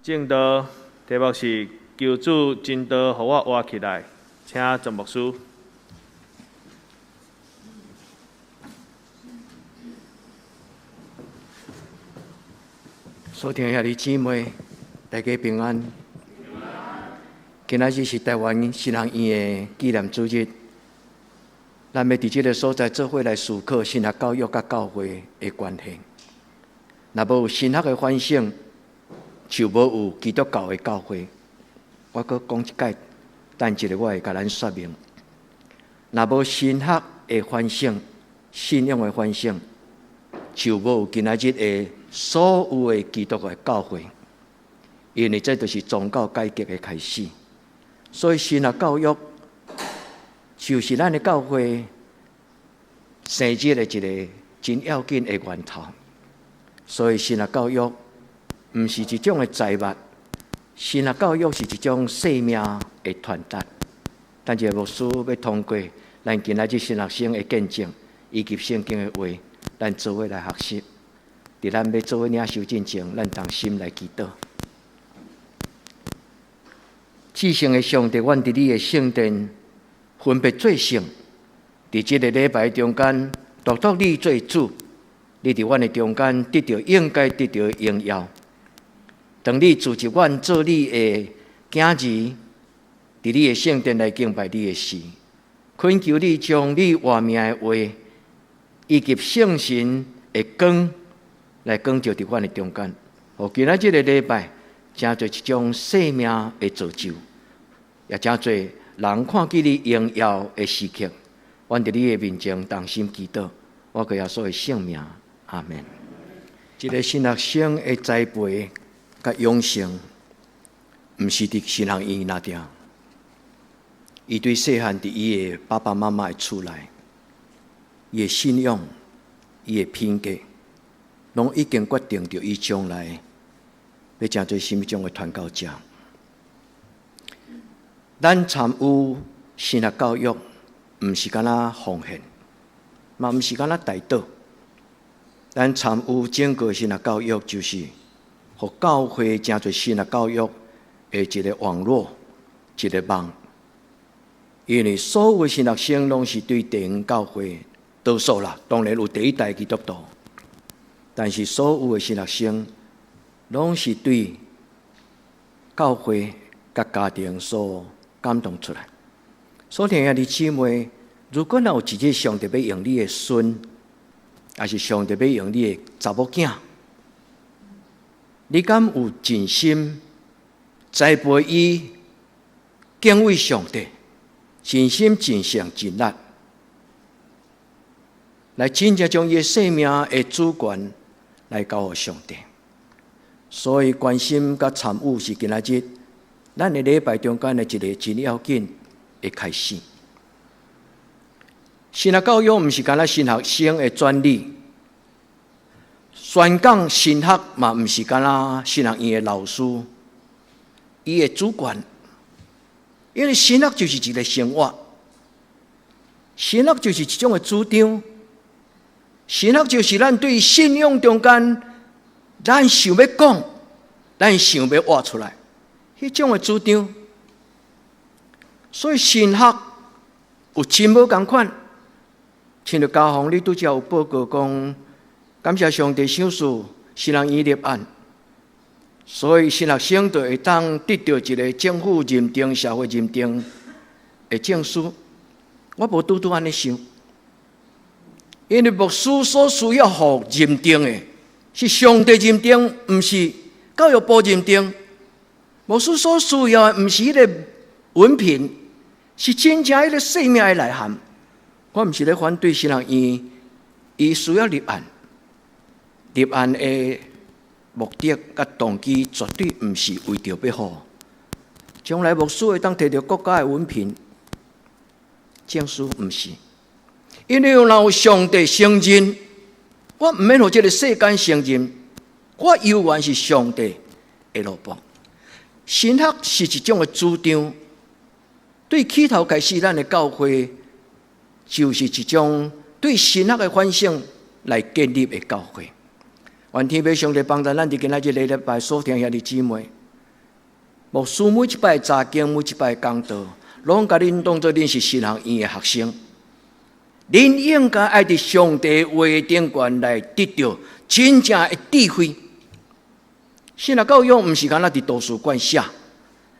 證道題目是求主真道，予我活起來，請鄭牧師。所聽兄弟姊妹，大家平安。今仔日是台灣神學院的紀念主日，咱欲佇這个所在做伙來思考神學教育佮教會的關係。若無有神學的反省，就無有基督教的教會。我閣講一擺，等一下我會共咱說明。若無神學的反省，信仰的反省，就無有今仔日的所有的基督的教會，因為這就是宗教改革的開始。所以神學教育就是咱的教會生日的一個真要緊的源頭。所以神學教育毋是一種的財物，神學教育是一種生命的傳達。等一下牧師欲通過咱今仔日神學生的見證以及聖經的話，咱做伙來學習。佇咱欲做伙領受進前，咱同心來祈禱。至聖的上帝，阮佇你的聖殿分別做聖，佇這个禮拜中間，獨獨你做主，你佇阮的中間得著應該得著的榮耀。當你召集阮做你的囝兒，佇你的聖殿來敬拜你的時，懇求你將你活命的話以及聖神的光來光照佇阮的中間，予今仔這个禮拜成做一種生命的造就，也成做人看見你榮耀的時刻。阮佇你的面前同心祈禱，我靠耶穌的聖名，阿們。一个神學生的栽培佮養成，毋是佇神學院那定，伊對細漢佇伊的爸爸媽媽的厝內，伊的信仰、伊的品格，攏已經決定著伊將來欲成做啥物種的傳教者。咱參與神學教育，毋是干焦奉獻，嘛毋是干焦代禱。咱參與整個神學教育，就是予教會成做神學教育的一個網絡，一個網。因為所有神學生攏是對地方教會多數啦，當然有第一代基督徒，但是所有的神學生攏是對教會佮家庭所感動出來。所以兄弟姊妹，如果若有一日上帝欲用你的孫，抑是上帝欲用你的查某囝，你敢有盡心栽培伊敬畏上帝，盡心盡性盡力，來真正將伊的生命的主權來交予上帝。所以關心佮參與是今仔日咱的禮拜中間的一个真要緊的開始。神學教育毋是干焦神學生的專利，宣講神學嘛毋是干焦神學院的老師，伊的主權。因為神學就是一个生活，神學就是一種的主張，神學就是咱對信仰中間，咱想欲講，咱想欲活出來，彼種的主張。所以神學有真無仝款，親像家宏，你拄才有報告講，感謝上帝賞賜神學院立案，所以神學生就會當得著一个政府認定、社會認定的證書。我無拄拄按呢想，因為牧師所需要予認定的，是上帝認定，毋是教育部認定。牧師所需要的，毋是彼个文憑，是真正彼个生命的內涵。我毋是咧反對神學院，伊需要立案，立案的目的佮動機絕對毋是為著欲予將來牧師會當提著國家的文憑證書，毋是。因為若有上帝承認，我毋免予這个世間承認，我猶原是上帝的奴僕。神學是一種的主張，對起頭開始，咱的教會就是一種對神學的反省來建立的教會。願天父上帝幫助咱佇今仔日禮拜所聽兄弟姊妹，牧師每一擺查經，每一擺講道，攏共恁當做恁是神學院的學生。恁應該愛佇上帝話頂懸來得著真正的智慧。神學教育毋是干焦佇圖書館寫，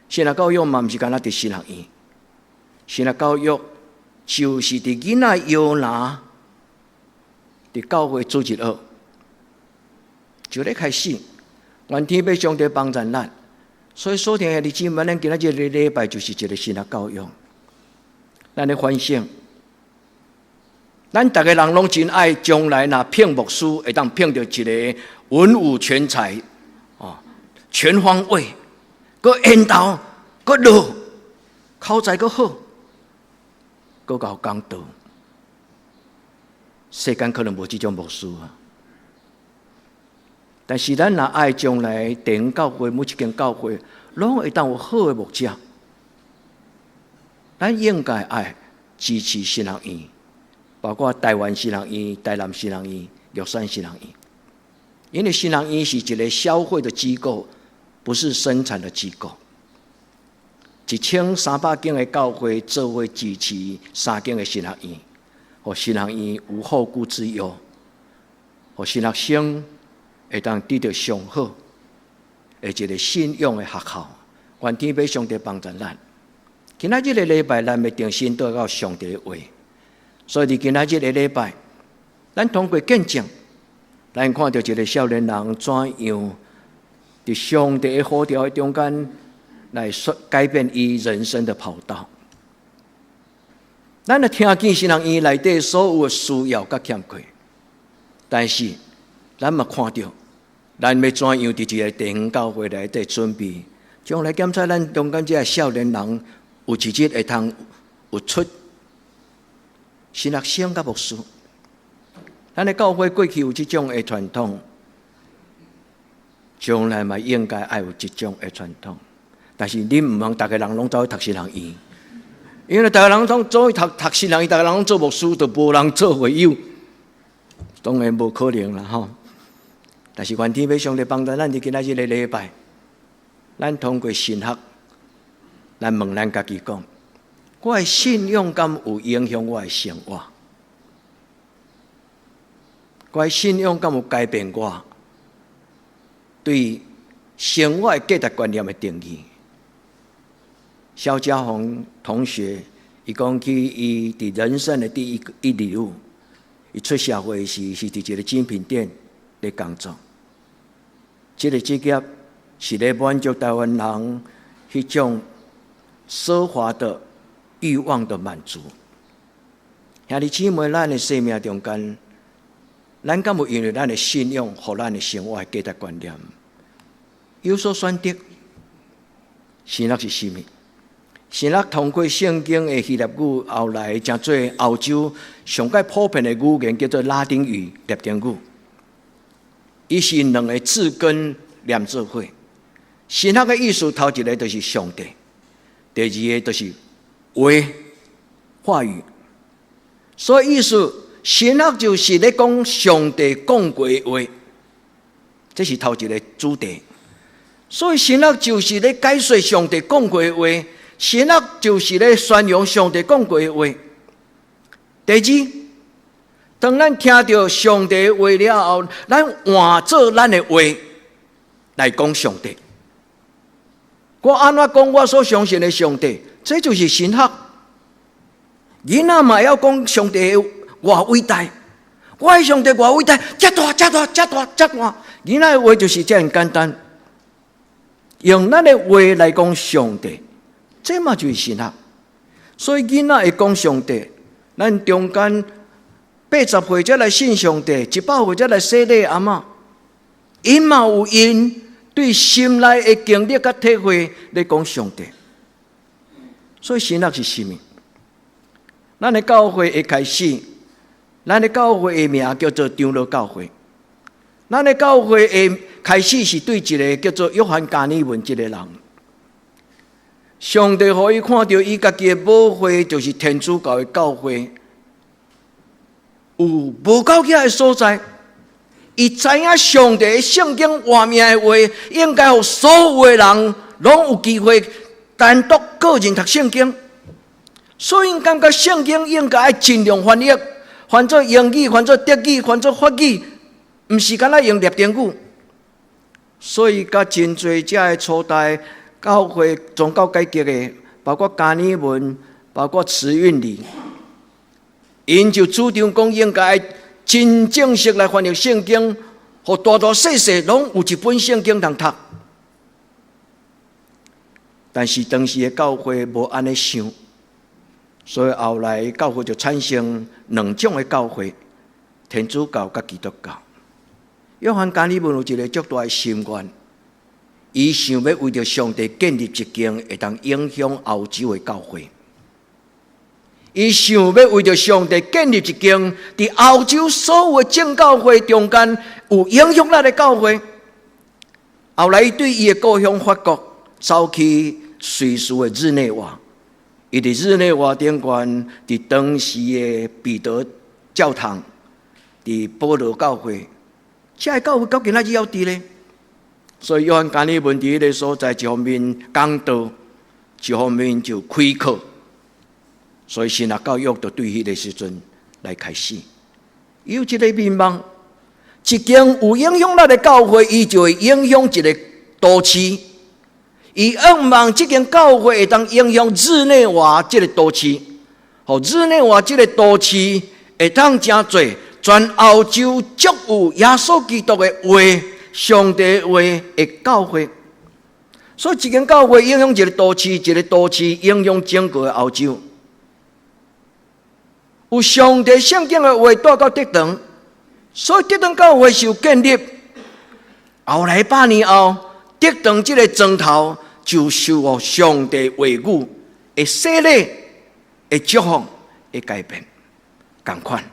神學教育嘛毋是干焦佇神學院。神學教育就是佇囡仔搖籃，佇教會主日學就咧開始。願天父上帝幫助咱。所以，所聽兄弟姊妹，咱今仔這個禮拜就是一個神學教育。咱咧反省，咱逐个人攏真愛將來若聘牧師，會當聘著一個文武全才，哦，全方位，閣緣投，閣老，口才閣好，閣𠢕講道。世間可能無這種牧師啊。但是咱若愛將來地方教會每一間教會，攏會當有好的牧者，咱應該愛支持神學院，包括台灣神學院、台南神學院、玉山神學院。因為神學院是一個消費的機構，不是生產的機構。1300間的教會做伙支持三間的神學院，予神學院無後顧之憂，予神學生會當得著上好的一個信仰的學校。願天父上帝幫助咱。今仔這個禮拜，咱欲重新倒到上帝的話，所以佇今仔這個禮拜，咱通過見證，咱看著一個少年人怎樣佇上帝的呼召的中間來改變伊人生的跑道。咱若聽見神學院內底所有的需要佮欠缺，但是咱嘛看著，咱欲怎樣佇一個地方教會內底準備，將來檢查咱中間這个少年人有一日會通有出神學生佮牧師。咱的教會過去有這種的傳統，將來嘛應該愛有這種的傳統。但是恁毋通逐个人攏走去讀神學院，因為逐个人攏走去讀讀神學院，逐个人攏做牧師，就無人做會友，當然無可能啦吼。但是願天父上帝幫助咱，佇今仔這個禮拜，咱通過神學，咱問咱家己講：我的信仰敢有影響我的生活？我的信仰敢有改變我對生活的價值觀念的定義？蕭家宏同學，伊講起伊佇人生的第一個一里路，伊出社會時是佇一個精品店咧工作。這個職業是咧滿足台灣人彼種奢華的慾望的滿足。兄弟姊妹，咱的生命中間，咱敢有因為咱的信仰，予咱的生活的價值觀念有所選擇？神學是啥物？神學通過聖經的希臘語，後來成做歐洲上蓋普遍的語言，叫做拉丁語、拉丁語。伊是兩個字根連做伙。神學的意思，頭一個就是上帝，第二個就是話話語。所以意思，神學就是咧講上帝講過的話，這是頭一個主題。所以神學就是咧解說上帝講過的話，神學就是咧宣揚上帝講過的話。第二，當咱聽著上帝的話了後，咱換做咱的話來講上帝。我按怎講我所相信的上帝，這就是神學。囡仔嘛會曉講上帝有偌偉大，我的上帝偌偉大，遮大遮大遮大遮大。囡仔的話就是遮爾簡單，用咱的話來講上帝，這嘛就是神學。所以囡仔會講上帝，咱中間80歲才來信上帝，100歲才來洗禮阿嬤，𪜶嘛有𪜶對心內的經歷佮體會咧講上帝。所以神學是啥物？咱的教會的開始，咱的教會的名叫做長老教會。咱的教會的開始是對一個叫做約翰加爾文這個人，上帝予伊看著伊家己的母會，就是天主教的教會，有無夠額的所在。伊知影上帝聖經活命的話，應該予所有的人攏有機會單獨個人讀聖經。所以𪜶感覺聖經應該愛盡量翻譯，翻做英語，翻做德語，翻做法語，毋是干焦用拉丁語。所以，佮真濟遮的初代教會宗教改革的，包括加爾文，包括慈運理，𪜶就主張講應該真正式來翻譯聖經，予大大細細攏有一本聖經通讀。但是當時的教會無按呢想，所以後來教會就產生兩種的教會：天主教佮基督教。約翰加爾文有一个足大的心願，伊想欲為著上帝建立一間會當影響歐洲的教會。伊想欲為著上帝建立一間佇歐洲所有的正教會中間有影響力的教會。後來，伊對伊的故鄉法國走去瑞士的日內瓦，伊佇日內瓦頂懸，佇當時的彼得教堂，佇保羅教會，這个教會到今仔日猶佇咧。所以約翰加爾文佇彼个所在，一方面講道，一方面就開課。所以神學教育就對彼个時陣來開始。有這个願望，一間有影響力的教會，伊就會影響一个都市。伊願望這間教會會當影響日內瓦這个都市，予日內瓦這个都市會當成做全歐洲足有耶穌基督的話、上帝話的教會。所以，一間教會影響一个都市，一个都市影響整個歐洲。有上帝聖經的話帶到德堂，所以德堂教會受建立。後來100年後，德堂這个磚頭就受予上帝話語的洗禮、的祝福、的改變，仝款。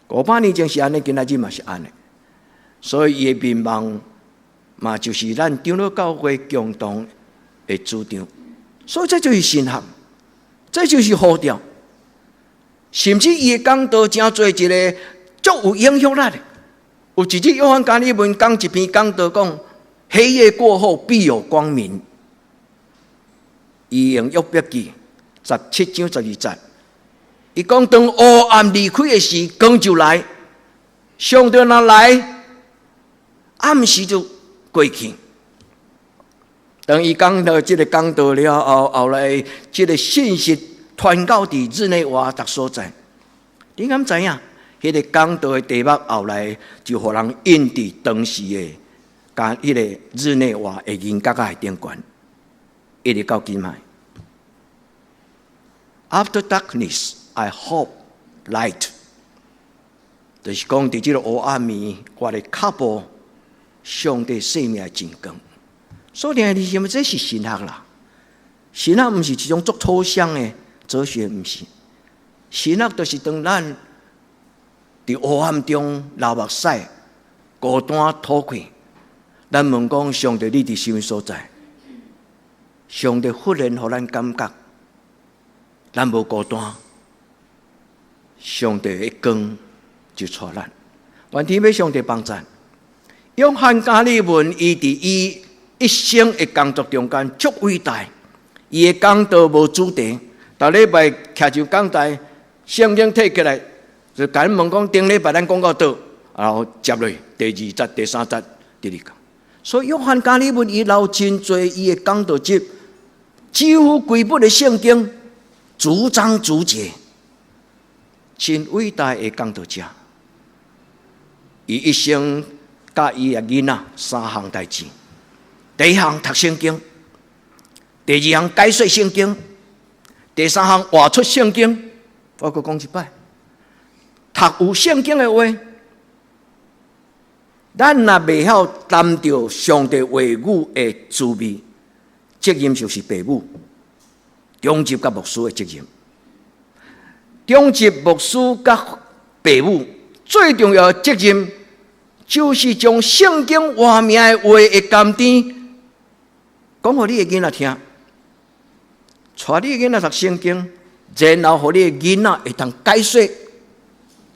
500年前是按呢，今仔日嘛是按呢。所以伊的願望嘛，就是咱長老教會共同的主張。所以這就是神學，這就是呼召。甚至伊的講道成做一个足有影響力的。有一日，約翰加爾文講一篇講道，講黑夜過後必有光明。伊用約伯記17章12節，伊講當黑暗離開的時，光就來。上帝若來，暗時就過去。當伊講到這个講道了後，後來這个信息傳到佇日內瓦逐所在。你敢知影？彼个講道的題目後來就予人印佇當時的佮彼个日內瓦的銀角仔的頂懸，一直到今擺。After darkness, I hope light。就是講佇這个黑暗暝，我的腳步，上帝生命的真光。所以，你認為這是神學啦？神學毋是一種足抽象的哲學，毋是。神學就是當咱佇黑暗中流目屎、孤單討氣，咱問講上帝，你佇啥物所在？上帝忽然予咱感覺，咱無孤單，上帝的光就帶咱。願天父上帝幫贊。約翰加爾文，伊佇伊一生的工作中間足偉大，伊的講道無主題，逐禮拜徛上講台，聖經提起來，就共阮問講，頂禮拜咱講到佗，然後接落第二節、第三節，直直講。所以約翰加爾文伊留真濟伊的講道集，幾乎規本的聖經逐章逐節，真偉大的講道者。伊一生教伊的囡仔三項代誌：第一項讀聖經，第二項解說聖經，第三項活出聖經。我閣講一擺，讀有聖經的話，咱若袂曉擔著上帝話語的滋味，責任就是父母、長執佮牧師的責任。長執牧師佮父母最重要的責任，就是將聖經活命的話的甘甜，講予你的囡仔聽，帶你的囡仔讀聖經，然後予你的囡仔會當解說，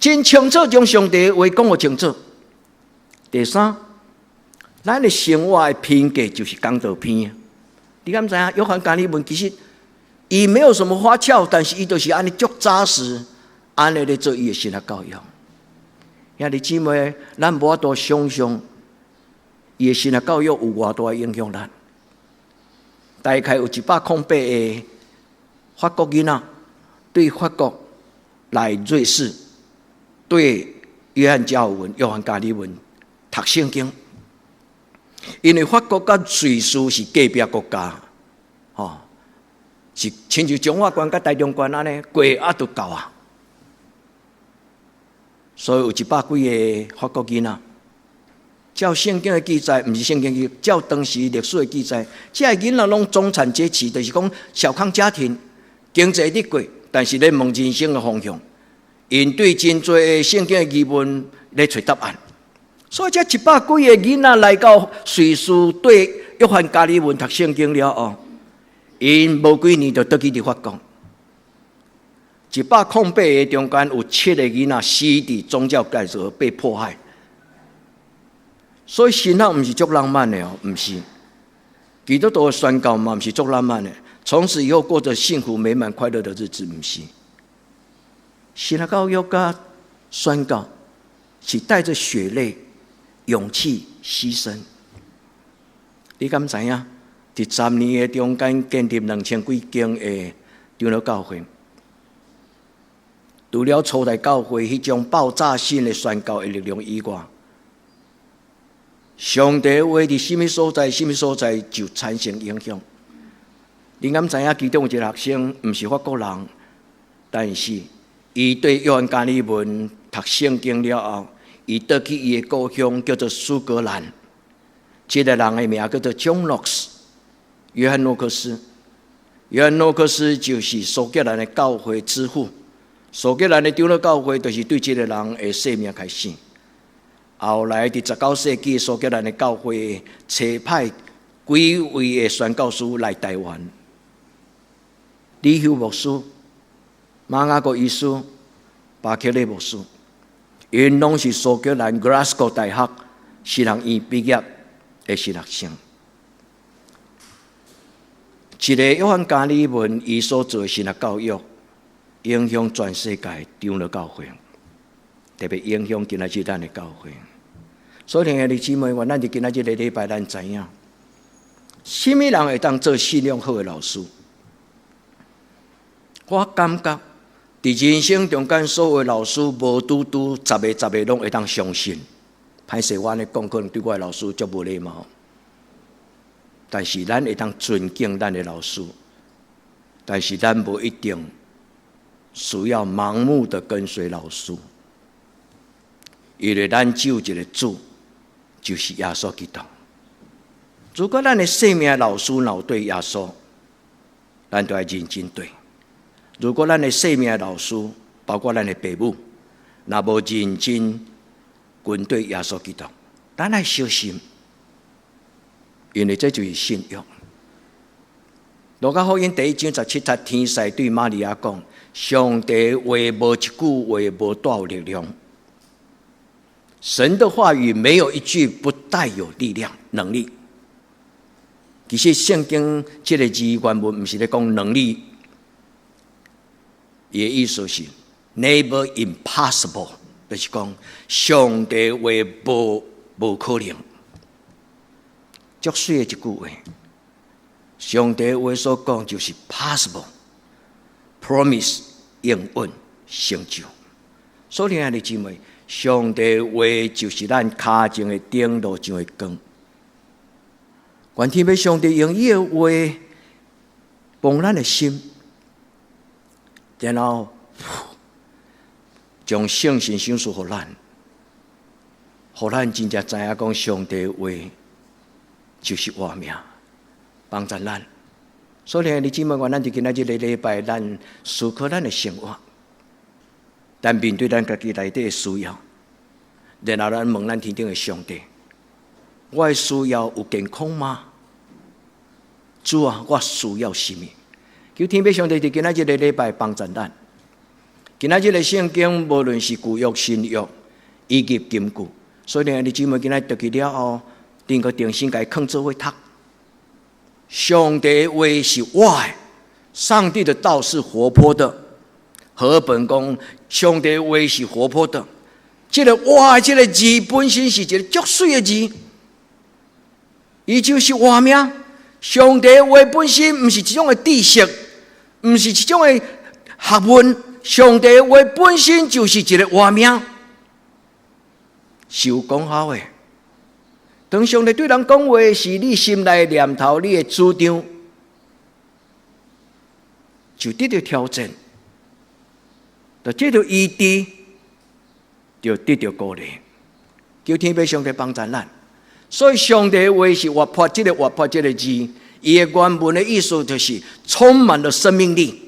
真清楚將上帝的話講予清楚。第三，咱的生活的品格就是講道篇。你敢知影？約翰加爾文其實伊沒有什麼花俏，但是伊就是按呢足紮實，按呢咧做伊的神學教育。兄弟姊妹，咱無法度想象伊的神學教育有偌大影響力。大概有108個法國囡仔對法國來瑞士，對約翰加爾文、約翰加爾文讀聖經，因為法國佮瑞士是隔壁國家，吼，是親像彰化縣佮台中縣按呢過啊就到啊，所以有一百幾个法國囡仔，照聖經的記載，毋是聖經記，照當時歷史的記載，這个囡仔攏中產階級，就是講小康家庭，經濟得過，但是咧問人生的方向，𪜶對真濟的聖經的疑問咧揣答案。所以這一百幾个囡仔來到瑞士，對約翰加爾文讀聖經了後，𪜶無幾年就倒去佇法國。108個中間有七個囡仔死佇宗教改革被迫害。所以神學毋是足浪漫的哦，毋是。基督徒的宣教嘛，毋是足浪漫的。從此以後過着幸福美滿快樂的日子，毋是。神學教育佮宣教是帶着血淚、勇氣、犧牲。你敢知影？佇10年的中間建立2000幾間的長老教會，除了初代教會彼種爆炸性的宣教的力量以外，上帝話佇啥物所在，啥物所在就產生影響。你敢知影？其中有一個學生，毋是法國人，但是伊對約翰加爾文讀聖經了後，伊倒去伊的故鄉叫做蘇格蘭。這個人的名叫做 John Knox，約翰諾克斯。約翰諾克斯就是蘇格蘭的教會之父。蘇格蘭的長老教會就是對這個人的生命開始。後來佇19世紀，蘇格蘭的教會差派幾位的宣教師來台灣。李休牧師、馬雅各醫師、巴克利牧師，𪜶攏是蘇格蘭 Glasgow 大學神學院畢業的神學生。一個約翰加爾文，伊所做的神學教育，影響全世界長老教會，特別影響今仔日咱的教會。所以，兄弟姊妹，願咱佇今仔日個禮拜，咱知影，啥物人會當做信仰好的老師？我感覺，佇人生中間，所有的老師無拄拄十个十个攏會當相信。歹勢，我按呢講，可能對我的老師足無禮貌。但是，咱會當尊敬咱的老師，但是咱無一定需要盲目的跟隨老師，因為咱只有一個主，就是耶穌基督。如果咱的生命老師若有對耶穌，咱就愛認真對；如果咱的生命老師，包括咱的爸母，若無認真跟對耶穌基督，咱愛小心，因為這就是信仰。路加福音第一章17節，天使對瑪利亞講：上帝話無一句話無帶有力量。神的話語沒有一句不帶有力量、能力。其實聖經這個字原文毋是咧講能力，伊的意思是 never impossible，就是講上帝話無無可能。足媠的一句話，上帝話所講就是 possible，promise 應允成就。所以兄弟姊妹，上帝話就是咱跤前的燈，路上的光。願天父上帝用伊的話幫咱的心，然後將聖神賞賜予咱，予咱真正知影講上帝話就是活命，幫助咱。所以兄弟姊妹，願咱佇今仔日個禮拜，咱思考咱的生活，咱面對咱家己內底的需要，然後咱問咱天頂的上帝：我的需要有健康嗎？主啊，我需要啥物？求天父上帝佇今仔日個禮拜幫助咱。今仔日個聖經，無論是舊約、新約，以及金句，所以兄弟姊妹今仔讀去了後，能夠定心共伊囥做伙讀。上帝話是活的，上帝的道是活潑的。和本講，上帝話是活潑的。這個活的這個字本身是一個足媠的字，伊就是活命。上帝話本身毋是一種的知識，毋是一種的學問。上帝話本身就是一個活命，是有功效的。當上帝對人講話，是你心內的念頭，你的主張，就得著挑戰，就得著醫治，就得著鼓勵。求天父上帝幫助咱。所以上帝話是活潑，這個活潑這個字，伊的原文的意思就是充滿了生命力。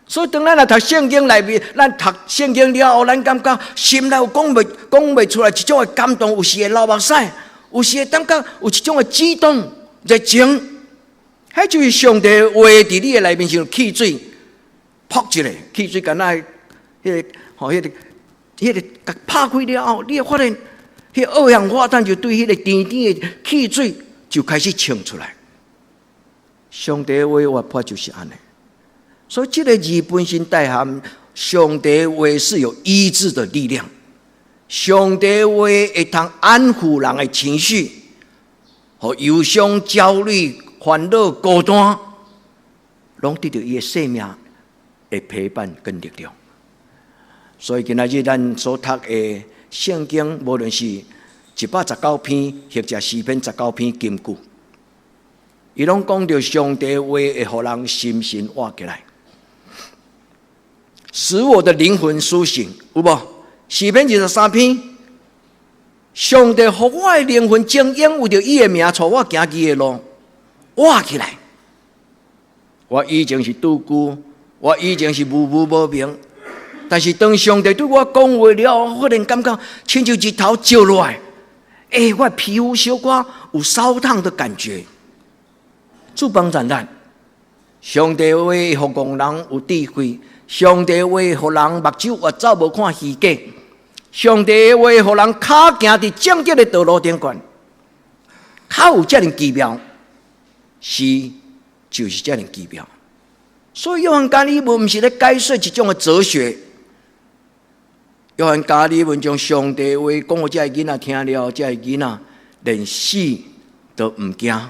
所以當咱來讀聖經內面，咱讀聖經了後，咱感覺心內有講袂出來一種的感動，有時會流目屎，有時會感覺有一種的激動熱情。彼就是上帝話佇你的內面像汽水，噗一下，汽水敢若彼個吼，彼個共拍開了後，你會發現，彼個二氧化碳就對彼個甜甜的汽水就開始衝出來。上帝話活潑就是按呢。所以這個字本身帶含上帝話是有醫治的力量，上帝話會通安撫人的情緒，予憂傷、焦慮、煩惱、孤單，攏得著伊的生命的陪伴跟力量。所以今仔日咱所讀的聖經，無論是119篇，或者詩篇十九篇金句，伊攏講著上帝話會予人心神活起來，使我的靈魂甦醒，有無？詩篇23篇，上帝予我的靈魂精英為著伊的名，帶我行義的路，活起來。我以前是獨孤，我以前是無無無明，但是當上帝對我講話了，我忽然感覺親像日頭照落來，欸，我皮膚小可有燒燙的感覺。主幫助咱，上帝話予戇人有智慧，上帝話予人目睭越走無看虛假，上帝話予人跤行佇正直的道路頂懸，較有遮爾奇妙，是就是遮爾奇妙。所以約翰加爾文毋是咧解說一種的哲學，約翰加爾文將上帝話講予這个囡仔聽了，這个囡仔連死都毋驚。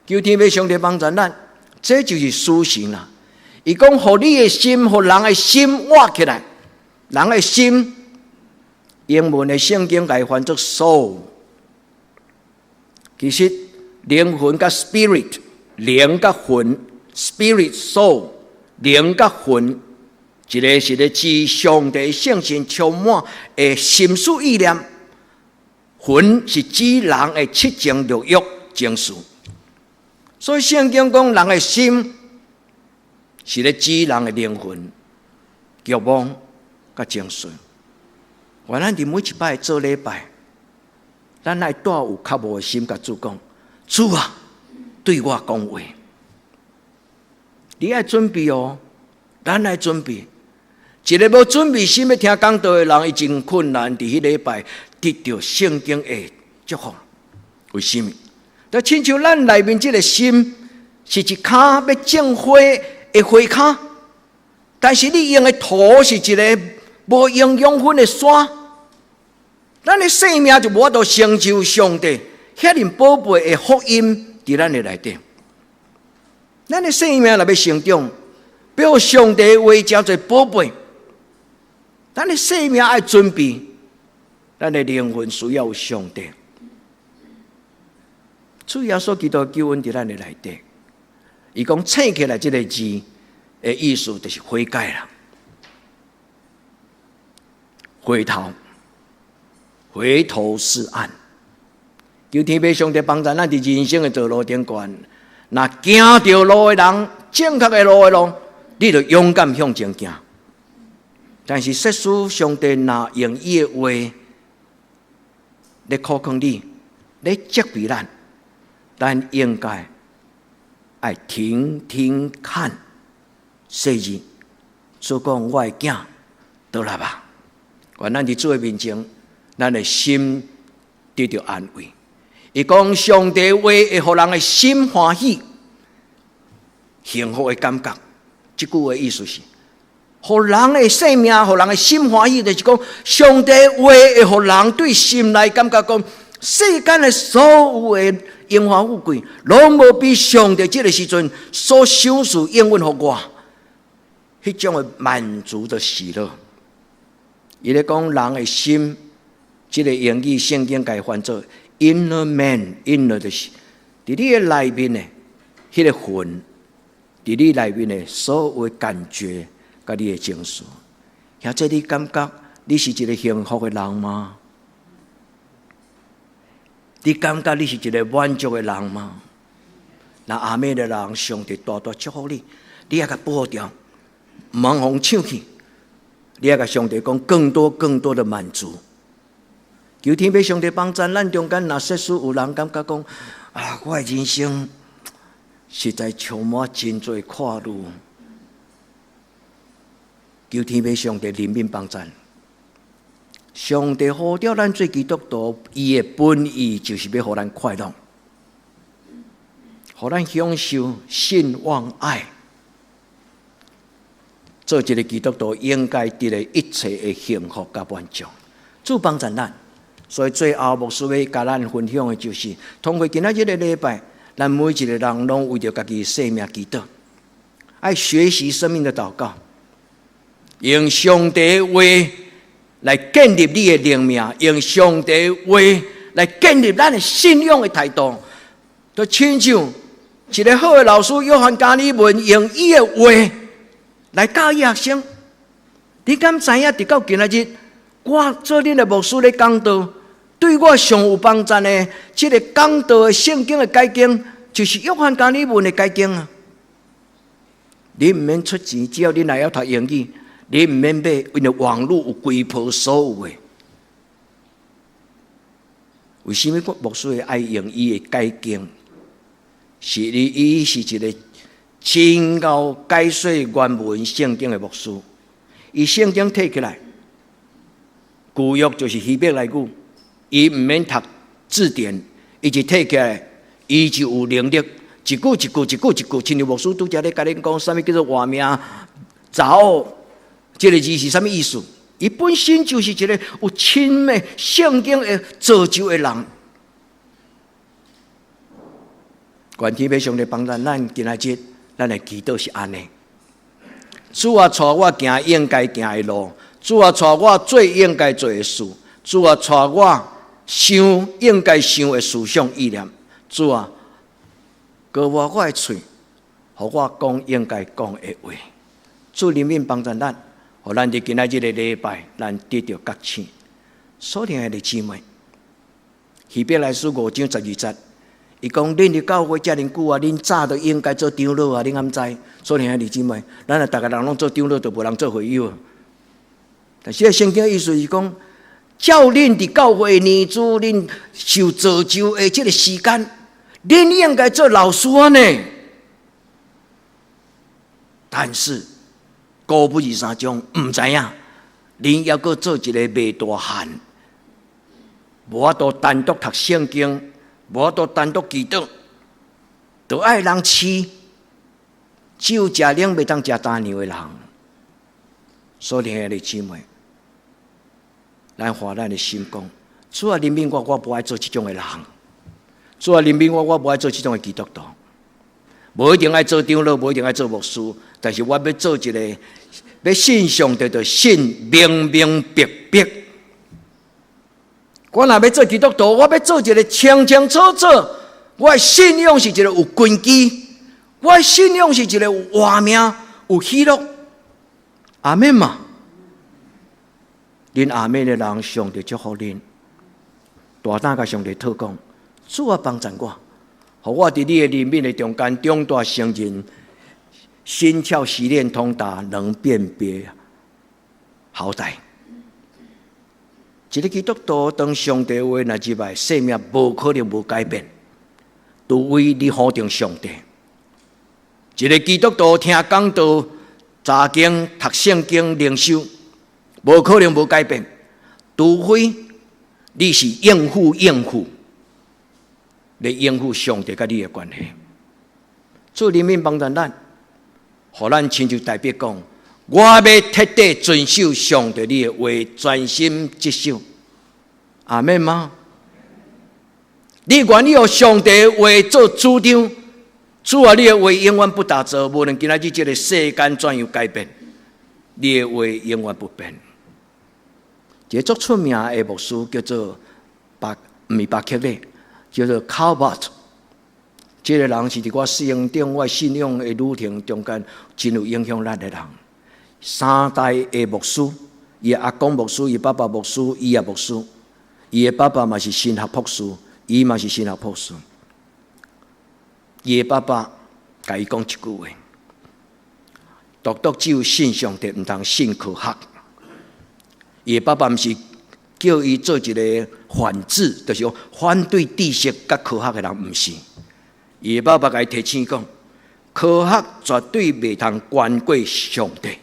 求天父上帝幫助咱，這就是甦醒啦。伊講，予你的心，予人的心活起來，人的心，英文的聖經共伊翻做 soul。其實靈魂佮 spirit，靈佮魂，spirit soul，靈佮魂，一個是咧指上帝聖神充滿的心思意念，魂是指人的七情六欲情緒。所以聖經講人的心是咧指人的靈魂、慾望佮情緒。願咱佇每一擺做禮拜，咱愛帶有渴慕的心，共主講：主啊，對我講話。你愛準備哦，咱愛準備。一個無準備心欲聽講道的人，伊真困難佇彼禮拜得著聖經的祝福。為什麼？就親像咱內面這個心是一跤欲種花的花跤，但是你用的土是一個無營養分的沙，咱的生命就無法度成就上帝遐爾寶貝的福音佇咱的內底。咱的生命若欲成長，予上帝話誠濟寶貝，咱的生命愛準備，咱的靈魂需要有上帝。主耶穌基督救恩佇咱的內底，伊講醒起來這个字的意思就是悔改啦，回頭，回頭是岸。求天父上帝幫助咱佇人生的道路頂懸，若行著路的人，正確的路的路，你就勇敢向前行。但是，設使上帝若用伊的話來苦勸你，來責備咱，咱應該愛聽聽看，細膩。主講我的囝，倒來吧。願咱佇主的面前，咱的心得著安慰。伊講上帝話會予人的心歡喜、幸福的感覺。這句話意思是，予人的生命，予人的心歡喜，就是講上帝話會予人對心內感覺講，世間的所有的榮華富貴，攏無比上帝這个時陣所賞賜應允予我，彼種的滿足的喜樂。伊咧講人的心，這个英語聖經共伊翻做 inner man，inner 就是佇你的內面的彼个魂，佇你內面的所有感覺，佮你的情緒。兄弟，你感覺你是一个幸福的人嗎？你感覺你是一个滿足的人嗎？若阿們的人，上帝大大祝福你，你愛共保護著，毋通予搶去。你愛共上帝講更多更多的滿足。求天父上帝幫贊咱中間，若設使有人感覺講啊，我的人生實在充滿真濟苦惱。求天父上帝憐憫幫贊。上帝呼召咱做基督徒，伊的本意就是欲予咱快樂，予咱享受信望愛。做一个基督徒應該得的一切的幸福佮滿足。主幫贊咱，所以最後牧師欲共咱分享的就是，通過今仔這个禮拜，咱每一个人攏為著家己生命祈禱，愛學習生命的禱告，用上帝話來建立你的靈命，用上帝話來建立咱的信仰的態度。就親像一个好的老師約翰加爾文用伊的話來教伊學生。你敢知影？直到今仔日，我做恁的牧師咧講道，對我上有幫助的，這个講道的聖經的解經，就是約翰加爾文的解經啊！你毋免出錢，只要你會曉讀英語，你毋免買，因為網路有規批所有的。為啥物我牧師會愛用伊的解經？是伊伊是一个真𠢕解說原文聖經的牧師。伊聖經提起來，舊約就是希伯來語，伊毋免讀字典，伊一提起來，伊就有能力一句一句一句一句，親像牧師拄才咧共恁講，啥物叫做活命查某，這个字是啥物意思？伊本身就是一个有深的聖經的造就的人。願天父上帝幫助咱今仔日，咱的祈禱是按呢。主啊，帶我行應該行的路；主啊，帶我做應該做的事；主啊，帶我想應該想的思想意念。主啊，膏抹我的喙，予我講應該講的話。主憐憫幫助咱，予咱佇今仔日的禮拜，咱得著覺醒。所親愛的姊妹，希伯來書5章12節，伊講恁佇教會遮爾久啊，恁早就應該做長老啊，恁敢知？所親愛的姊妹，咱若逐个人攏做長老，就無人做會友。但是聖經意思是講，照恁佇教會年資，恁受造就的這个時間，恁應該做老師啊呢。但是，高不二三章，毋知影，恁猶閣做一个未大漢，無法度單獨讀聖經，無法度單獨祈禱，都愛人飼，只有食奶袂當食乾糧的人。所以，兄弟姊妹，咱發咱的心講：主啊，憐憫我，我無愛做這種的人；主啊，憐憫我，我無愛做這種的基督徒。無一定愛做長老，無一定愛做牧師，但是我欲做一个欲信上帝，就信明明白白。我若欲做基督徒，我欲做一个清清楚楚。我的信仰是一个有根基，我的信仰是一个有活命、有喜樂。阿們嘛，恁阿們的人，上帝祝福恁。大膽共上帝討講，主啊，幫贊我，予我佇你的憐憫的中間長大成人，心竅思練通達，能辨別好歹。一个基督徒當上帝話若入來，生命無可能無改變，除非你否定上帝。一个基督徒聽講道、查經、讀聖經、靈修，無可能無改變，除非你是應付應付。來應付上帝佮你的關係。主憐憫幫助咱，予咱親像大衛講：我欲徹底遵守上帝你的話，專心職守。阿們嗎？你願意予上帝的話做主張？主啊，你的話永遠不打折，無論今仔日這个世間怎樣改變，你的話永遠不變。一个足出名的牧師叫做巴，毋是巴克禮，叫做卡巴特。這个人是佇我生長、我信仰的旅程中間真有影響力的人。三代的牧師，伊阿公牧師，伊爸爸牧師，伊也牧師，伊的爸爸嘛是神學博士，伊嘛是神學博士。伊的爸爸共伊講一句話：獨獨只有信上帝，毋通信科學。伊的爸爸毋是叫伊做一个反智，就是講反對知識佮科學的人，毋是。伊的爸爸共伊提醒講，科學絕對袂通懸過上帝，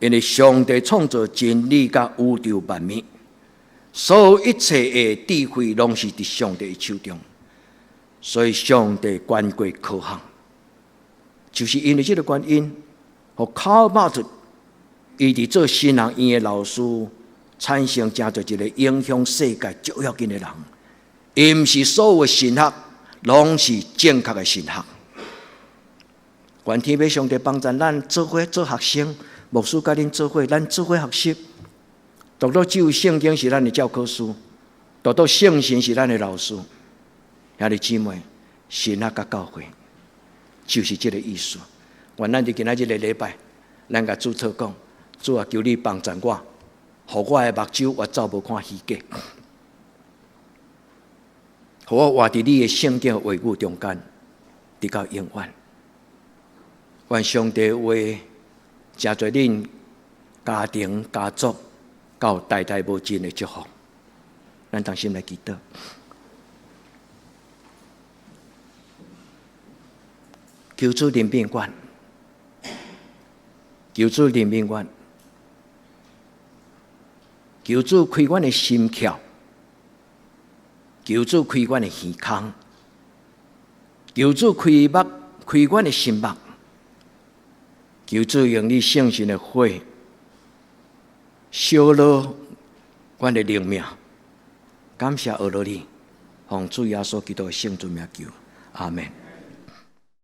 因為上帝創造真理佮宇宙萬物，所有一切的智慧攏是佇上帝的手中，所以上帝懸過科學，就是因為這个原因，予卡爾馬特伊佇做神學院的老師，產生成做一个影響世界足要緊的人。伊毋是所有的神學攏是正確的神學。願天父上帝幫助咱做伙做學生，牧師佮恁做伙，咱做伙學習。獨獨只有聖經是咱的教科書，獨獨聖神是咱的老師。兄弟姊妹，神學佮教會就是這个意思。願咱佇今仔日个禮拜，咱共主禱講：主啊，求你幫助我，予我的目睭越走無看虛假，予我活佇你的聖經話語中間，直到永遠。願上帝話成做恁家庭家族到代代無盡的祝福。咱同心來祈禱，求主憐憫阮，求主憐憫阮，求主開阮的心竅，求主開阮的耳孔，求主開目，開阮的心目，求主用你聖神的火燒燒阮的靈命。感謝阿羅你，奉主耶穌基督的聖尊名求，阿們。